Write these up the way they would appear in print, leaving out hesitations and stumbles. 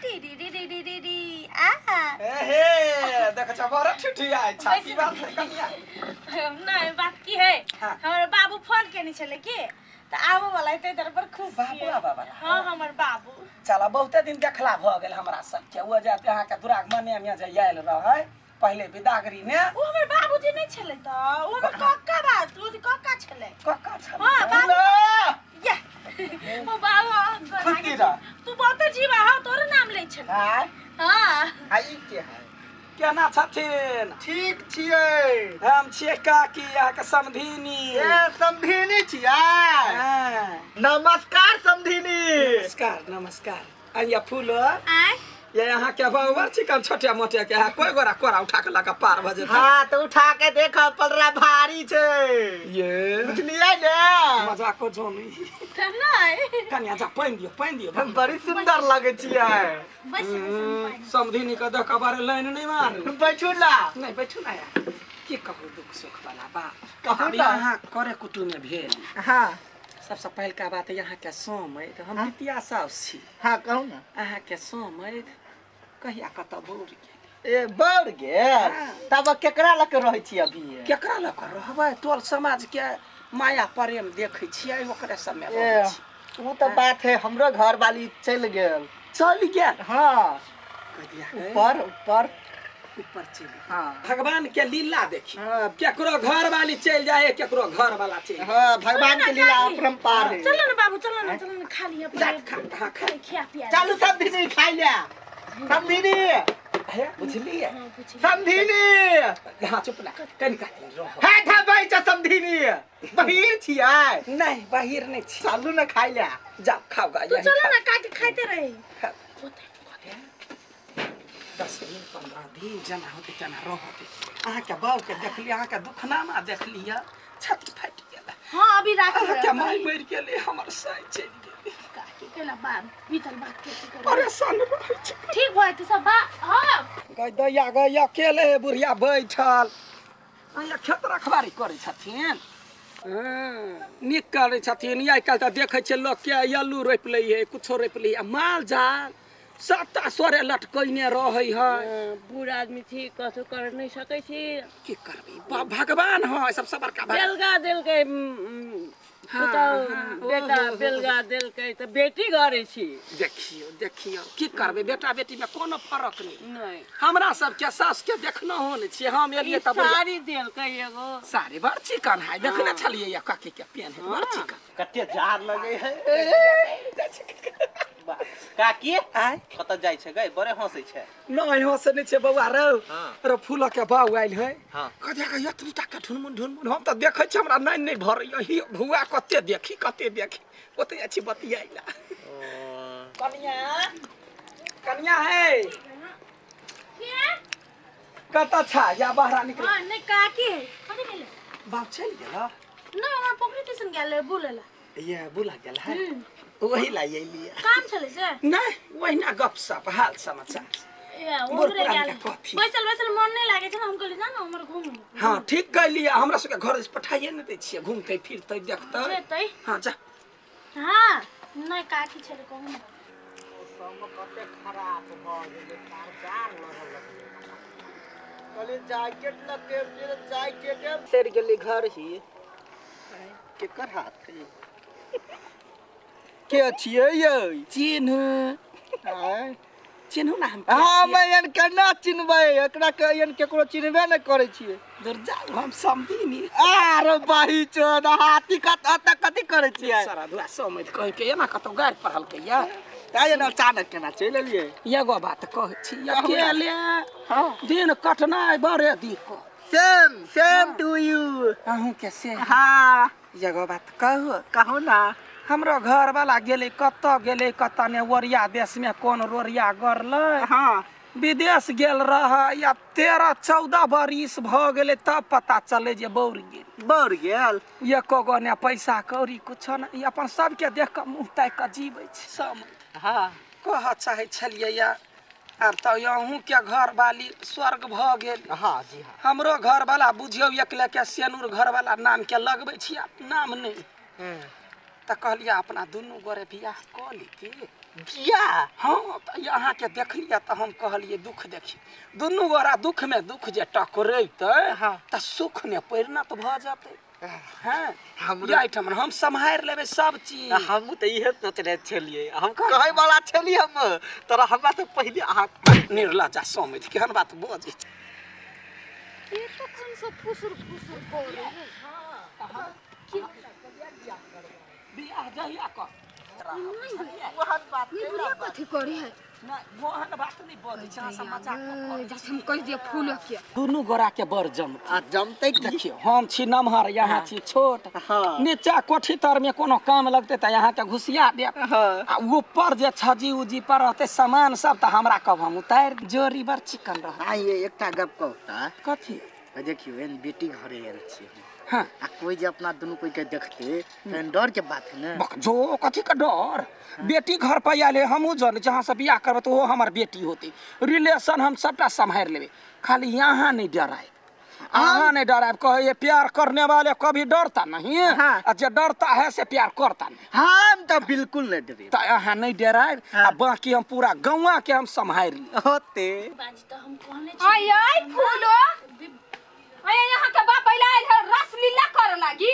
T T T T T T आ ए हे देख छ बड़ ठिठिया छा की बात है कनिया? नहीं बात की है, हाँ। हमर बाबू फोन केने छले की त आबो वाला है तै पर खुश बाबू छियै। आबऽ वाला? हाँ हमर बाबू। चला बहुते दिन देखला भ गेल हमरा सबके। ओ जाते अहाँ के दुरागमने में जे आयल रहै पहिले विदागरी ने, ओ हमर बाबूजी नहीं छले त ओ हमर कक्का बात, ओ कक्का छले। कक्का छलै? हाँ बाबू या ओ बाबू खुशी रह। तू बहुत जीवा हो, तोर नाम लै छले। हां हां आ ई के है? केना छथिन? ठीक छियै। हम छियै काकी अहाँके समधिनी। ए समधिनी छियै? हाँ। नमस्कार समधिनी। नमस्कार नमस्कार। आइया फूल आय ये अहाँ के बाबू चिकन छोटे मोटे के है, कोई गोरा कोरा उठा के लगा पार भ जेतै। हां त उठा के देख पलरा भारी छै। ये बुझलियै ने? मजाक को जोनी त नहीं कनिया जा पानि दियौ पानि दियौ। हम बड़ी सुंदर लगै छियै। बस बस समधिनी के देख बारे लाइन नहीं मारू। बैठू ना। नहीं बैठू ना यार, की कहू दुख सुख वाला बात कहू अभी ना। अहाँ करे कुटुम में भेल। हां सबसे पहिलका बात यहाँ के सोमैत हम पितिया साउस छी। हां कहू ना। अहाँ के सोमैत कहिया कतऽ बौर गेल? ए बौर गेल? तब केकरा लग के रहै छी अभी? केकरा लग के रहबै? टोल समाज के माया प्रेम देखै छियै ओकरे सब में रहै छी। ओ त बात है, हमरो घर वाली चलि गेल। चलि गेल? हां ऊपर ऊपर ऊपर चलि। हां भगवान के लीला देखी। हां केकरो घर वाली चलि जाए केकरो घर वाला चलि। हां भगवान के लीला अपरंपार है। चलो ना बाबू चलो ना चलो ना खा लिया। जा खा हां खा खिया पिया। चलू समधिनी खाइ ले। समधिनी हे बुझलियै? समधिनी हां चुप ना कनि का दिन रह। हे धबै छ समधिनी बहिर छियै? नहीं बहिर नहीं छी। चलू ना खाइ ले। जा खाओ गा। तू चलो ना काटी खाइते रही। 10 दिन 15 दिन जना होते तना रहते। अहाँ के बाऊ के देखली, अहाँ के दुखनामा देखलियै, छाती फाटि गेल। हां अभी राखी अहाँ के माय मरि गेलै, हमर साइ चलि गेलै। काकी केला बात बीतल बात के की करबै? परेशान रहै छी। ठीक भऽ जेतै सब बा। हां गै दैया गै अकेले बुढ़िया बैठल अहाँ खेत रखबारी करै छथिन। नीक करै छथिन। आइ काल्हि तऽ देखै छियै लोक के आलू रोपि लै है, कुछो रोपि लै है, माल जाल सबटा सोरे लटकैने रहै है। बूढ़ आदमी छी, कथो कर नहीं सकै छी। की करबै, भगवान है सबसे बड़का। बेलगा देलकै बेटा, बेलगा देलकै तऽ बेटी घरे छी। देखियौ देखियौ की करबै, बेटा बेटी में कोनो फरक नहीं। हमरा सबके सास के देखना हो नहीं छियै। हम एलियै तब साड़ी देलकै एगो साड़ी बड़ चिकन है, देखने छलियै या काकी के पेन है बड़ चिकन। कते जार लगै है काकी। कतऽ जाइ छै गै? बड़े हँसै छै। नहि हँसै नहि छै बौआ रौ। रो फूल के बाउ आयल है। कहिया के एतनी टा के ढुनमुन ढुनमुन हम तऽ देखै छी, हमरा नहि नहि भरैया। ही भुआ कते देखी कते देखी ओते अछि बतियाइला। कनिया कनिया है के कतऽ छा? या बाहर निकल। हां नहीं काकी है कथि गेलै? बाप चलि गेल? नहीं हमरा पोखरी दिसन गेल बुलेला। ये बुला गेल है वही ला एलियै। काम छलै से? नहीं वहिना गपशप हाल समाचार। ए ओकरे गेल बैसल बैसल मन नहीं लागे छै, हम कहली जा ना हमर घूम। हां ठीक कहलियै, हमरा सबके घर से पठाइए नै दै छियै, घूमतै फिरतै देखतै जेतै। हां जा। हां नहीं काकी छलै कहू ना। मौसम कते खराब भ गेलै, तार जार लगल लगलै। कहली जैकेट लके फिर जैकेट सड़ गेलै घर ही। केकर हाथ है? के छियै यै? चिन्हू चिन्हू ना हम। हां मैं एन केना चिन्हबै? एकरा के एन केकरो चिन्हबे नै करै छियै। दूर जाउ, हम समधिनी। आरे बाही चोद हाथी कत अत कथि करै छियै? सारा दुआ समैत कहि के एना कतौ गारि पढ़लकै या ताय एना अचानक केना चलि एलियै? एगो बात कहै छी, अकेले दिन कटनाइ बड़े दिक्कत। सेम सेम टू यू। अहूँ के सेम? हां एगो बात कहू? कहू ना। हमरो घर वाला गेलै कतऽ गेलै कतऽ ने, ओरिया देश में कोन रोरिया गरलै। हाँ विदेश गेल रहै या 13-14 बरिस भऽ गेलै तब पता चलै जे बौर गेल। बौर गेल? एको गो ने पैसा कौड़ी कुछो ने, अपन सबके देख कऽ मुँह ताकि कऽ जीबै छै सब। हाँ कहऽ चाहै छलियै या आब तऽ अहूँके घर वाली स्वर्ग भऽ गेल। हाँ जी हाँ। हमरो घर वाला बुझियौ एकले के सेनूर घर वाला नाम के लगबै छी, नाम नहि। तऽ कहलियै अपना दुनू गोरे बियाह कऽ लीती। बियाह? हाँ, तऽ अहाँके देखलियै तऽ हम कहलियै दुख देखी दुनू गोरा दुख में दुख जे टकरेतै हाँ। तऽ सुख ने परिणत भऽ जेतै। हाँ, हमरो एहिठाम हम सम्हारि लेबै सब चीज। हमहूँ तऽ इहे सोचने छलियै, हम कहै वाला छलियै हम तोरा, हमरा से पहिले अहाँ। निर्लज्जा समझ केहन बात बजै छै। के तखन से फुसुर फुसुर करे है? बियाह जहिया कर ओहन बात ये बुढ़िया कथी करे है? नहि, ओहन बात नहि बजै छै, अहाँ सब मजाक कऽ ए, जैसे हम कह दिए फूल के दुनू गोरा के बड़ जमतै। आ जमतै की? देखियौ, हम छी नमहर, यहाँ छी छोट। हाँ। नीचा कोठी तर में कोनो काम लगतै तऽ यहाँ के घुसिया देब। हाँ। आ ऊपर जे छजी उजी पर रहतै सामान सब तऽ हमरा कहब, हम उतारि जोड़ी बड़ चिकन रहत। आ ये एकटा गप कहू तऽ। कथी? देखियौ, एहन बेटी घरे आयल छियै हम। हाँ। आ कोई जे अपना दुनू कोई के देखते तहन डर के बात है ने। बक जो कथी के डर? बेटी घर पर आयल है, हमहूँ जन जहाँ से बियाह करबै तऽ ओहो हमर बेटी होतै। रिलेशन हम सबटा सम्हारि लेबै, खाली यहाँ नहि डरायब, अहाँ नहीं डरायब। कहे प्यार करने वाले कभी डरता नहीं। हाँ। आ जे डरता है से प्यार करता नहीं। हम तऽ बिल्कुल नहीं डरे। तऽ अहाँ नहीं डरायब। हाँ। आ बाकी हम पूरा गौवा के हम सम्हारि ली। होते। बाजी तऽ हम कहने छी। आय आय फूलो, आय यहाँ के बाप अइला आयल है रसलीला करे लागी,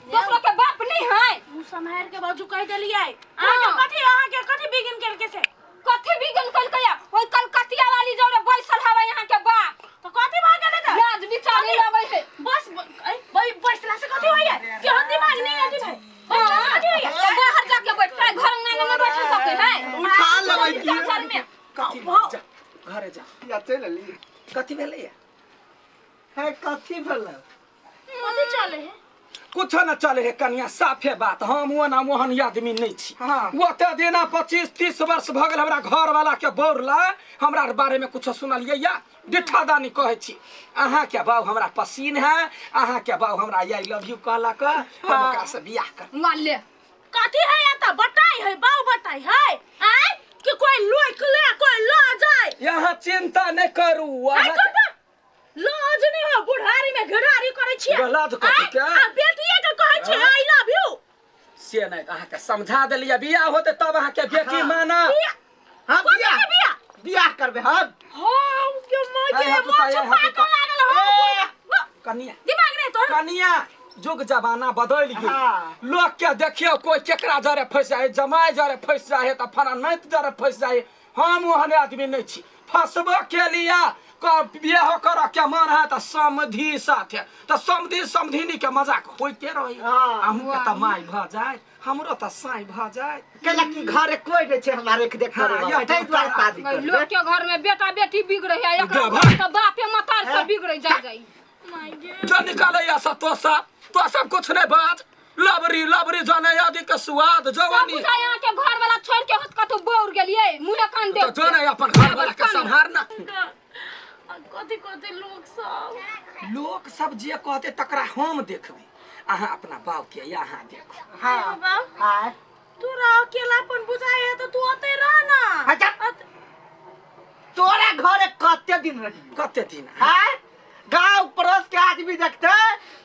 दोसरो के बाप नहीं है। मुंह सम्हार के बाजू कह देलियै। अहाँ के कथी, अहाँ के कथी बिगिन करके से कथी बिगिन करके? या ओइ कलकतिया वाली जोरे बैसल हवा यहाँ के बाप तो कथी भा गेलै? त लाज बिचारी लगै है बस। बैसला से कथी होइए? केहन दिमाग नहीं है जी भाई, बैसला से कथी होइए? तो बाहर जाके बैठता है, घर अंगना में नहीं बैठ सके है। उठा लेबै की? चाचर में कथी? जा घरे जा। या चलि अली। कथी भेलैया? है कथी भेलै? कथी चले है? कुछो न चले है कनिया, साफे बात, हम ओना ओहन आदमी नहीं छी। हाँ। ओते दिना 25-30 वर्ष भऽ गेल हमरा घर वाला के बौरला, हमरा बारे में कुछो सुनलियै या? डिठा दानी कहै छी, अहाँ के बाबू हमरा पसीन है, अहाँ के बाबू हमरा I love you कहलक, हम ओकरा से बियाह कर। वाले कथी है या त बताई है बाऊ, बताई है आय कि कोई लोक ले कोई ल जाए। यहाँ चिंता नहीं करू। आय अहाँ करबा लाज नहीं हो, बुढ़ारी में घरारी करै छियै। लाज कथी के? आ बेटिए के कहै छियै I love you. से नहीं, अहाँ के समझा देलियै, बियाह होते तब अहाँ के बेटी माना। हाँ, कथी बियाह के बियाह? बियाह करबै हम। हाँ, के माय के आय हाथ मोछ उतार, आय हाथ पाकल उतार। लागल हो। कनिया, दिमाग नहीं तोर। कनिया, जुग जमाना बदलि गेल। हाँ। लोक के देखियौ कोई केकरा जरे फंसि जाइ, जमाय जरे फंसि जाइ तऽ फना नाति जरे फंसि जाइ। हम ओहन आदमी नहीं छी। फंसबो के लिए बियाह करऽ के मन है तऽ समधी साथे, तऽ समधी समधिनी के मजाक होइते रही। हाँ। अहूँ के तऽ माय भऽ जाय, हमरो तऽ साँय भऽ जाय। कैला कि घरे कोई नहीं छै हमरा एक देख हाँ, करे यह ताहि दुआरे शादी करबै। लोग के घर में बेटा बेटी बिगड़े है, एकरा जा घर के बापे मतार से बिगड़े जा जाई। माय गे जो निकालै सब तो सब तो सब कुछ नहीं बाज, लबरी लबरी जाने आदि के स्वाद जवानी। बुझा यहाँ के घर वाला छोड़ के होत कतौ बौर गेलियै मुँहे कान दे। तो जो नहीं अपन घर वाला के सम्हारना। कथी कथी लोग सब, लोक सब जे कहते तकरा हम देखबै, अहाँ अपना बाप के यहाँ देखू। हाँ। बाप आय तोरा अकेलापन बुझाइ है तऽ तू ओतै रह ना। अच्छा। तोरा घरे कते दिन रहियो? कते दिन? हाँ, गांव पड़ोस के आदमी देखते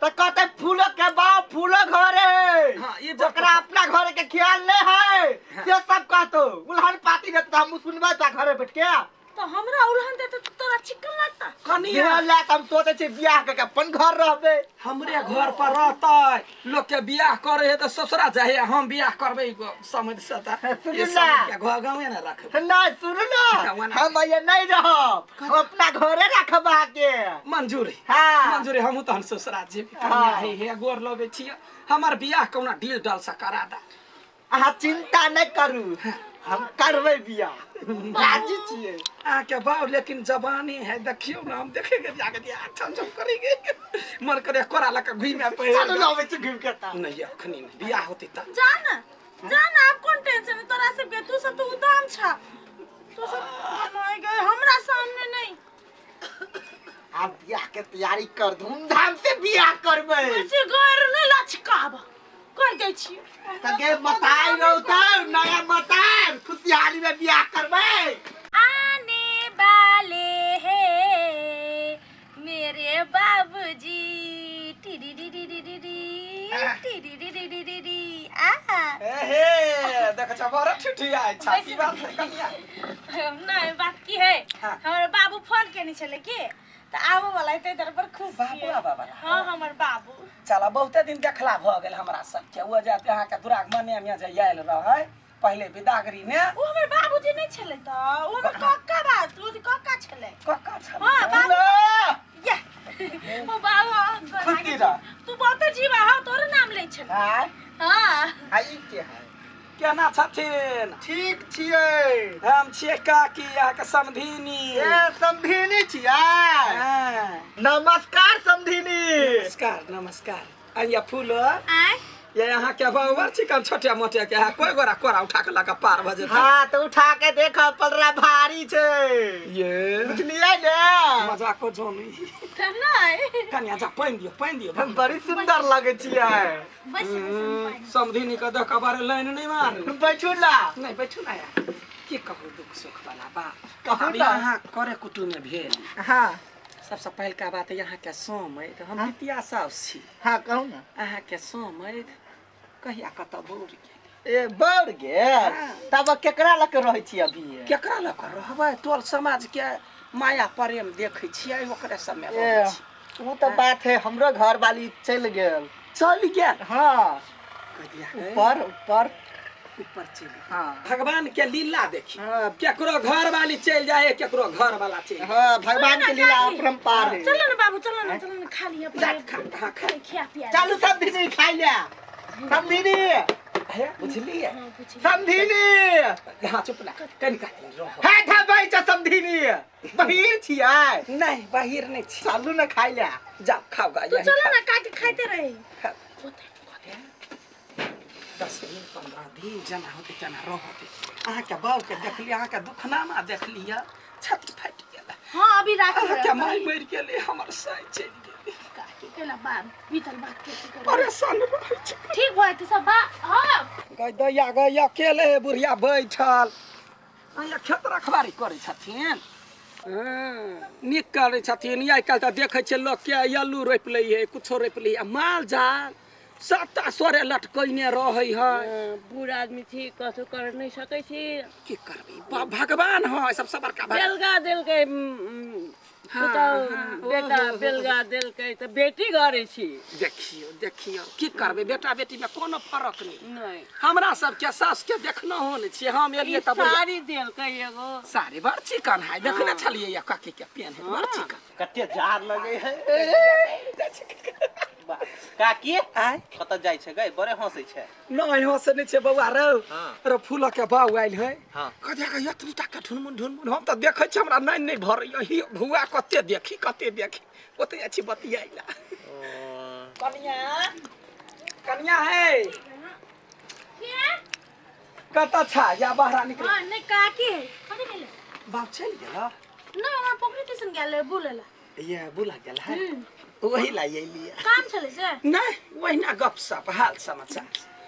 तो कहते फूलो के बाप फूलो घरे। हाँ, ये जब ओकरा अपना घरे के ख्याल नहीं है। हाँ। से सब कहतो उल्हन पाती देते, हम सुनबै ता घरे बैठ के। तो हमरा उल्हन देते तो तोरा चिकन लगता। कनिया ला हम सोचे छी बियाह के अपन घर रहबे, हमरे घर पर रहतै। लोक के बियाह करे है तऽ ससुरा जाइ है, हम बियाह करबै समझ से तऽ सुनू ये ना। समझ के घर गाँवे ने रखबै। नहीं सुनू ना, हम ये नहीं रहब, हम अपना घरे रखब अहाँके। मंजूरी। हाँ। मंजूरी, हमहूँ तहन ससुरा जेबै। हाँ। कनिया हे हे गोर लगै छियै, हमर बियाह कहुना डील डाल से करा दे। अहाँ चिंता नहीं करू, हम करबै बियाह, राजी छियै। अहाँके बाप लेकिन जवानी है, देखियौ ना हम देखेंगे जाके बियाह छम छम करेंगे, मन करे कोरा लऽ के घुमे पे। चलू ना, अबै छी घुमि के तऽ। नहीं अखनी नहीं, बियाह होतै तऽ। जा ना जा ना, आप कोन टेंशन है तोरा सबके? तू सब तो उदाम छा, तू सब माय गे हमरा सामने नहीं। आप बियाह के तैयारी कर, धूमधाम से बियाह करबै। से गैर नहीं लचकाब कर दै छी। तके मताई रहतै, नया मताई खुशहाली में बियाह करबै। आने वाले हैं मेरे बाबूजी, TD D D D D D TD D D D D. आहा हे देखै छ बड़ ठिठियाइ छ की बात है कनिया? नहीं बात की है, हमर बाबू फोन केने छले की त आबो वाला त इधर पर खुश बाबू आबो वाला? हां हमर बाबू। चला बहुते दिन देखला भ गेल हमरा सबके। ओ जाते अहाँ के दुरागमने में जे आयल रहै पहिले विदागरी ने, ओ हमर बाबूजी नहीं छले त ओ हमर कक्का बात, ओ कक्का छले। कक्का छले? हां बाबू। या ओ बाबू तू बहुत जीवा हो, तोर नाम लै छले। हां हां आ ई के है? केना छथिन? ठीक छियै। हम छियै काकी अहाँके समधिनी। ए समधिनी छियै? नमस्कार समधिनी। नमस्कार नमस्कार। आइया फूल आय ये यहाँ के बाबर चिकन छोटे मोटे के है, कोई गोरा कोरा उठा के लगा पार भ जेतै। हां त उठा के देख पलरा भारी छै ये, बुझलियै ने? मजाक को जोनी त नै कनिया जा पानि दियो, पानि दियो। हम बड़ी सुंदर लगै छियै। बस समधिनी के देख बारे लाइन नहीं मारू। बैठू ना। नहीं बैठू ना यार, की कहू दुख सुख वाला बात कहू ना। यहाँ करे कुटुम में भेल। हां सबसे पहिलका बात यहाँ के सोम है, हम पितिया साउस छी। हां कहू ना। अहाँ के सोम है कहिया कत बौर गेल? ए बौर गेल तब केकरा लग रहै छी अभी? केकरा लग रहबै? टोल समाज के माया प्रेम देखै छियै, ओकरे सब में रहै छी। उ त बात है, हमरो घर वाली चल गेल। चल गेल? हां ऊपर ऊपर ऊपर चल। हां भगवान के लीला देखी, केकरो घर वाली चल जाए, केकरो घर वाला चल। हां भगवान के लीला अपरंपार है। चलो ना बाबू, चलो ना, चलो ना खा लिया। जा खा खा खा खिया पिया। चलू समधिनी खाइ ले। समधिनी हे बुझलिए? समधिनी हां चुप ना कनि का दिन रह। हे धबै छ समधिनी, बहिर छियै? नहीं बहिर नहीं छी। चलू ना खाइ ले। जा खाओ गा। तू चलो ना काटी खाते रही। 10 दिन 15 दिन जना होते तना रहते। अहाँ के बाऊ के देखली, अहाँ के दुखनामा देखलिए, छाती फाटि गेल। हां अभी राख। अहाँ के माय मरि गेलै, हमर साइ चलि गेलै। काकी केला बात बीतल बात के की परेशान रहै छी। ठीक भए त सब बा। हां गय दैया गय अकेले बुढ़िया बैठल अहाँ खेत रखबारी करै छथिन। नीक करै छथिन। आइ काल्हि तऽ देखै छियै लोक के आलू रोपि लै है, कुछो रोपि लै है, माल जाल सबटा सोरे लटकैने रहै है। बूढ़ आदमी छी, कथो कर नहीं सकै छी। की करबै, भगवान है सबसँ बड़का। बेलगा देलकै बेटा, बेलगा देलकै त बेटी घरे छी। देखियो देखियो की करबै, बेटा बेटी में कोनो फरक नहीं। हमरा सबके सास के देखना हो नहीं छियै। हम एलियै त साड़ी देलकै एगो साड़ी बड़ चिकन है, देखने छलियै या काकी के पेन है बड़ चिकन। कते जार लगे है काकी? आय कत जाइ छै गै? बड़े हंसै छै। नहीं हंसै नै छै बौआ रौ। रो फूल के बाऊ आयल है, कते के यतनी टा के ढुनमुन ढुनमुन। हम त देखै छी, हमरा नैन नहीं भरैया। ही भुआ कते देखी कते देखी, ओते अछि बतियाइला। कनिया कनिया है के कत छा या बाहर निकल? हां नहीं काकी है कथि भेलै? बाप चल गेल ना, हमरा पोखरी दिसन गेल बुलेला। ये बुला गेल है, वही ला एलियै। काम छलै से? नहीं वहिना गपशप हाल समाचार।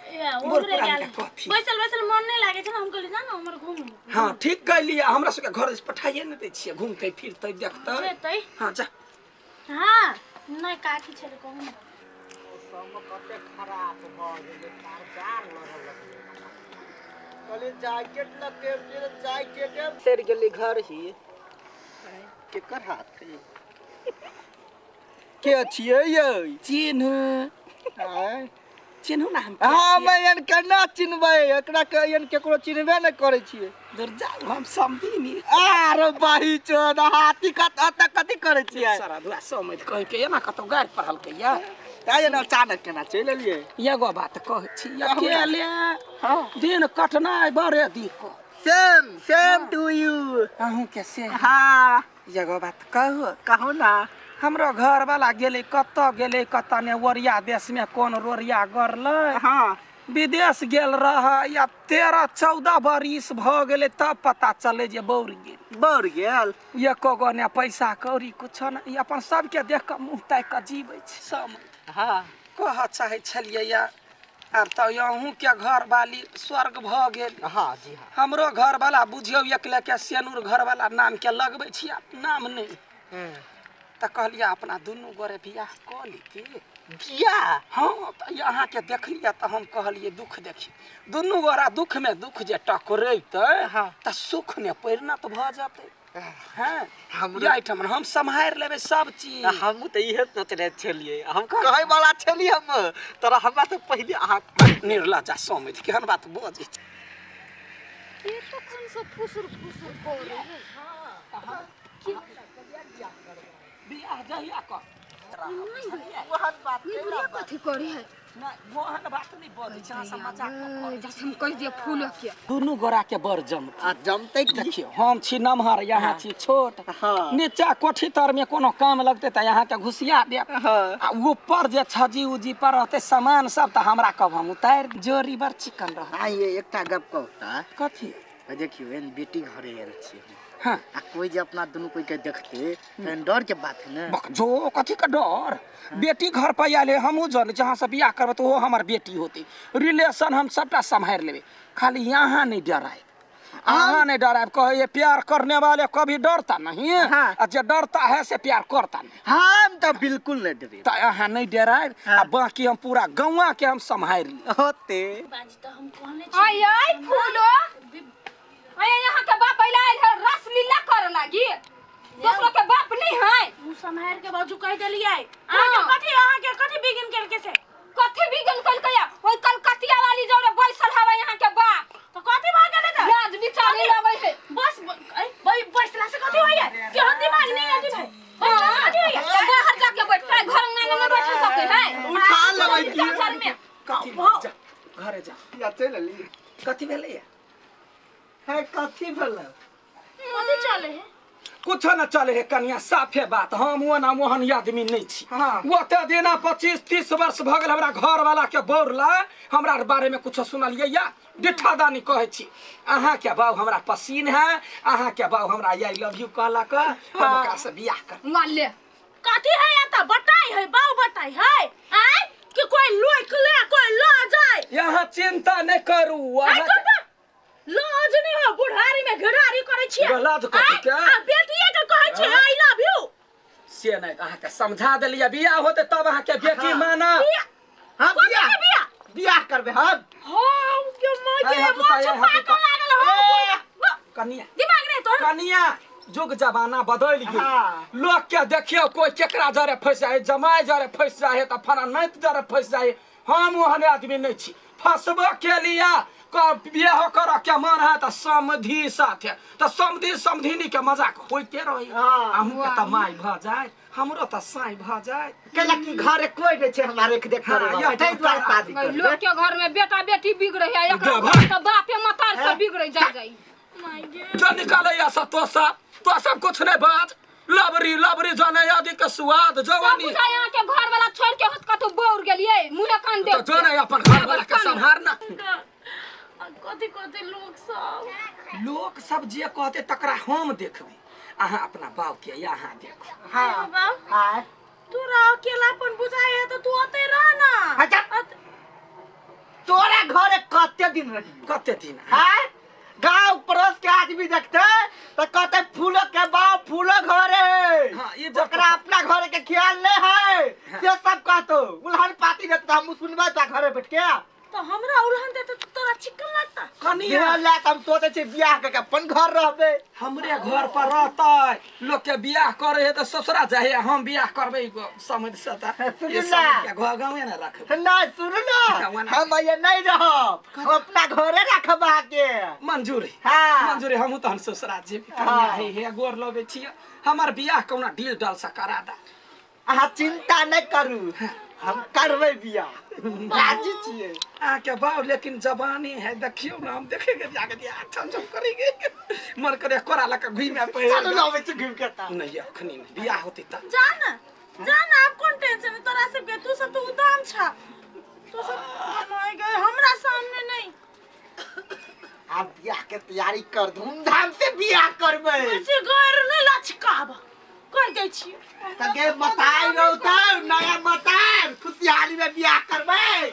ए ओकरे गेल बैसल बैसल मन नहीं लागे छै, हम कहली जा ना हमर घूम। हां ठीक कहलियै, हमरा सबके घर से पठाइए नै दै छियै, घूमतै फिरतै देखतै जेतै। हां जा। हां नहीं काकी छलै कहू ना। मौसम कते खराब भ गेलै, तार जार लगल लगलै। कहली जैकेट लके जैकेट सड़ गेलै घर ही। केकर हाथ है? के छियै यै? चिन्हू चिन्हू ना हम। हम एहन केना चिन्हबै? एकरा के एहन केकरो चिन्हबे नै करै छियै। दूर जाउ, हम समधिनी। आरे बाही चोद हाथी कत अत कथी करै छियै? सारा दुआ समझ कहि के एना कतौ गारि पढ़लकै या ताय एना अचानक केना चलि एलियै? एगो बात कहै छी, अकेले दिन कटनाइ बड़े दिक्कत। सेम सेम टू यू। अहूँ के से? हां एगो बात कहू? कहू ना। हमरो घर वाला गेलै कतऽ गेलै कतऽ ने, ओरिया देश में कोन रोरिया गरलै। हाँ विदेश गेल रह या 13-14 बरिस भ गेलै तब पता चले जे बौर गेल। बौर गेल? एको गो ने पैसा कौड़ी कुछो ने, अपन सबके देख कऽ मुँह ताकि कऽ जीबै छै सब। हाँ कहऽ चाहै छलियै या आब तऽ अहूँके घरवाली स्वर्ग भ गेल। हाँ जी हाँ। हमरो घरवाला बुझियौ एक लेके सेनूर घरवाला नामके लगबै छी, नाम नहि। तऽ कहलियै अपना दुनू गोरे बियाह कऽ लीती। बियाह? हाँ, तऽ अहाँके देखलियै तऽ हम कहलियै दुख देखी दुनू गोरा दुख में दुख जे टकरेतै तऽ सुख में परिणत भऽ जेतै। हाँ, एहिठाम हम सम्हारि लेबै सब चीज। हमहूँ तऽ इहे सोचने छलियै, हम कहै वाला छलियै हम तोरा हमरा से पहिले अहाँ। निर्लज्जा समझ केहन बात बजै छै। के तखन से फुसुर फुसुर करै है? बियाह जहिया कर ओहन बात ये बुढ़िया कथी करे है? नहि, ओहन बात नहि बजै छै, अहाँ सब मजाक करै। जैसे हम कहि दिए फूल के दुनू गोरा के बड़ जमतै। आ जमतै की? देखियौ, हम छी नमहर, यहाँ छी छोट। हाँ। नीचा कोठी तर में कोनो काम लगतै तऽ अहाँके घुसिया देब। हाँ। आ ऊपर जे छजी उजी पर रहतै सामान सब तऽ हमरा कहब हम उतारि। जोड़ी बड़ चिकन रहत। आ ये एकटा गप कहू तऽ? कथी? देखियौ, एहन बेटी घरे आयल छी हम। हाँ। आ कोई जे अपना दुनू कोई के देखते तहन डर के बात है ना। बक जो कथी के डर? बेटी घर पर आयल है, हमहूँ जन जहाँ से बियाह करबै तऽ ओहो हमर बेटी होती। रिलेशन हम सबटा सम्हारि लेबै, खाली यहाँ नहीं डरायब, अहाँ नहीं डरायब। कहे प्यार करने वाले कभी डरता नहीं। हाँ। आ जे डरता है से प्यार करता नहीं। हम तऽ बिल्कुल नहीं डरे। तऽ अहाँ नहीं डरायब। हाँ। आ बाकी हम पूरा गौवा के हम सम्हारि ली। होते। बाजी तऽ हम कहने आय आय फूलो, आय यहाँ के बाप अइला आयल है रसलीला करे लागी। दोसरो के बाप नहीं है। मुँह सम्हारि के बाजू कहि देलियै। अहाँके कथी, अहाँके कथी बिगिन केलकै से? कथी बिगिन केलकै? ओइ कलकतिया वाली जौरे बैसल हवे यहाँ के बाप। तऽ कथी भऽ गेलै तऽ? लाज बिचारी लगै है। बस बैसला से कथी होइए? केहन दिमाग नहि अथी भाई। बैसला से कथी होइए? तऽ बाहर जाके बैठतै, घर अंगना में बैठ सकै है? उठा लेबै की? घर में। कथी? जा घरे जा। या चलि अली। कथी भेलैया? है कथी भेलै? कथी चले है? कुछो न चले है कनिया, साफे बात। हम ओना ओहन आदमी नहीं छी। हाँ। ओते दिना 25-30 वर्ष भऽ गेल हमरा घर वाला के बौरला, हमरा बारे में कुछो सुनलियै या? डिठा दानी कहै छी। अहाँ के बाबू हमरा पसीन है, अहाँ के बाबू हमरा I love you कहलक, हम ओकरा से बियाह कर। माले कथी है या तऽ बताई है, बाबू बताई है। आय कि कोई लोक ले कोई ल जाय। यहाँ चिंता नहीं करू। आय लाज नहीं हो, बुढ़ारी में घिढ़ारी करै छियै। लाज कथी के? आ बेटिए के कहै छियै I love you. से नहीं, अहाँके समझा देलियै। बियाह होतै तब अहाँके बेटी माना। हाँ, बियाह बियाह बियाह करबै हम। हाँ, के माय के मोछ पाकल लागल हो। कनिया दिमाग नहीं तोर। कनिया, जुग जमाना बदलि गेल। लोक के देखियौ कोई केकरा जरे फसि जाइ, जमाइ जरे फसि जाइ तऽ फला नाति जरे फसि जाइ। हम ओहन आदमी नहीं छी। फसबो के लिया बियाह करऽ के मन है तऽ समधी साथे, तऽ समधी समधिनी के मजाक होइते रही। अहूँके तऽ माय भऽ जाय, हमरो तऽ साँय भऽ जाय। कैला कि घरे कोई नहीं छै हमरा रेख देख करे वाला, ताहि दुआरे शादी करबै। लोक के घर में बेटा बेटी बिगड़ै है, एकरा घर तऽ बापे मतार से बिगड़ै जाइ जाइ। जो निकालै सब तो सब कुछ नहीं बात। लबरी लबरी जाने आदि के स्वाद जवानी। यहाँ के घर वाला छोड़ के होत कतौ बौर गेलियै, मुँहे कान देख। तो जो नहीं अपन घर वाला के सम्हार ना। कथी कथी लोक सब, लोक सब जे कहते तकरा हम देखबै। अहाँ अपना बाप के यहाँ देखो। हाँ बाप, तोरा अकेलापन बुझाइ है तऽ तू ओतै रह ना। अच्छा, तोरा घरे कते दिन रही? कते दिन? हाँ, गांव पड़ोस के आदमी देखते तो कहते फूलो के बाप फूलो घरे। हाँ, ये ओकरा अपना घरे के ख्याल नहीं है। हाँ। से सब कहतो उल्हन पाती देखता हम सुनबै ता घरे बैठ के। तो हमरा उल्हन देते तो तोरा चिकन लगता। कनिया ला हम सोचे छी बियाह के अपन घर रहबे, हमरे घर पर रहतै। लोक के बियाह करे है तऽ ससुरा जाए, हम बियाह करबै समझ से तऽ घर गाँवे ना रखबै। नहीं सुन ना, हम ये नहीं रहब, हम अपना घरे रखब के। मंजूरी। हाँ मंजूरी, हमहूँ तहन ससुरा जेबै। कनिया हे हे गोर लगै छियै, हमर बियाह कौना डील डल से करा दे। अहाँ चिंता नहीं करू, हम करबै बियाह, राजी छियै। अहाँके बाप लेकिन जवानी है, देखियौ ना हम देखेंगे जाके दिया छम छम करेंगे, मन करे कोरा लके घुमे पे। चलू ना अबै छी घुमि के तऽ। नहीं अखनी नहीं, बियाह होतै तऽ। जा ना जा ना, आप कोन टेंशन है तोरा सबके? तू सब तो उदाम छा, तू सब बनाए गए हमरा सामने नहीं। आप बियाह के तैयारी कर, धूमधाम से बियाह करबै। से घर नहीं लचकाब कर दै छी। तगे मताई रहतै, नया मताई खुशहाली में बियाह करबै।